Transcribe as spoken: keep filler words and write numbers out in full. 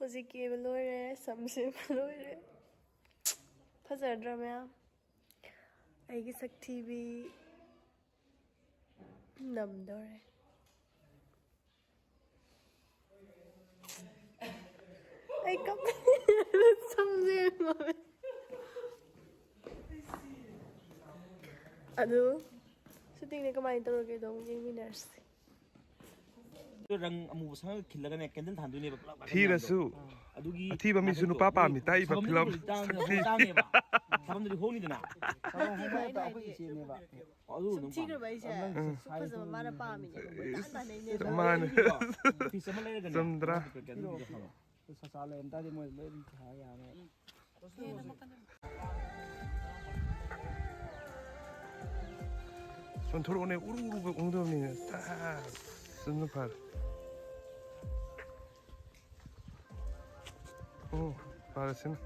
ꯍꯧꯖꯤꯛ ꯀꯦꯕ ꯂꯣꯏꯔꯦ, ꯁꯝ ꯁꯦꯝꯕ ꯂꯣꯏꯔꯦ꯫ ꯐꯖꯗ꯭ꯔꯥ ꯃꯌꯥꯝ? ꯑꯩꯒꯤ ꯁꯛꯊꯤꯕꯤ ꯅꯝꯗꯧꯔꯦ꯫ ꯑꯩ ꯀꯞ ꯁꯝꯁꯦ ꯌꯦꯡꯉꯣ꯫ ꯑꯗꯨ ꯁꯨꯇꯤꯡꯅꯦ ꯀꯃꯥꯏꯅ ꯇꯧꯔꯒꯦꯗꯣ ꯑꯃꯨꯛ ꯌꯦꯡꯃꯤꯟꯅꯔꯁꯤ꯫ ꯔꯪ ꯑꯃꯨꯕ ꯁꯪꯉꯒ ꯈꯤꯜꯂꯒꯅꯦ ꯀꯦꯟꯗꯜ ꯊꯥꯟꯗꯣꯏꯅꯦꯕ ꯄꯨꯂꯞ꯫ ꯊꯤꯔꯁꯨ ꯑꯗꯨꯒꯤ ꯑꯊꯤꯕ ꯃꯤꯁꯨ ꯅꯨꯄꯥ ꯄꯥꯝꯃꯤ ꯇꯥꯛꯏꯕ ꯐꯤꯂꯝ꯫ ꯇꯥꯡꯉꯦꯕ꯫ ꯊꯥꯕꯝꯗꯗꯤ ꯍꯣꯡꯅꯤꯗꯅ꯫ ꯑꯩꯈꯣꯏ ꯏꯆꯦꯅꯦꯕ꯫ ꯑꯗꯨ ꯁꯨꯝ ꯊꯤꯈ꯭ꯔꯕ ꯑꯩꯁꯦ ꯁꯨꯝ ꯐꯖꯕ ꯃꯥꯅ ꯄꯥꯝꯃꯤꯅꯦꯕ ꯃꯣꯏ ꯇꯥꯟ ꯇꯥꯟꯅꯩꯅꯦꯕ꯫ ꯃꯥꯅꯦ꯫ ꯐꯤꯁ ꯑꯃ ꯂꯩꯔꯒꯅꯦ꯫ ꯆꯨꯝꯗ꯭ꯔꯥ? ꯀꯦꯟꯗꯜꯗꯨꯗꯤ ꯍꯪꯉꯣ꯫ ꯁꯆꯥ ꯂꯩꯔꯝ ꯇꯥꯔꯗꯤ ꯃꯣꯏ ꯂꯣꯏ ꯑꯗꯨꯝ ꯊꯥ ꯌꯥꯔꯦ꯫ ꯆꯣꯟꯊꯣꯔꯛꯑꯣꯅꯦ ꯎꯔꯨ ꯎꯔꯨꯒ ꯎꯪꯗꯕꯅꯤꯅꯦ꯫ ꯇꯥꯁ꯫ ꯑꯗꯨꯅ ꯐꯔꯦ꯫ ꯎꯝ꯫ ꯐꯔꯦꯁꯤꯅ꯫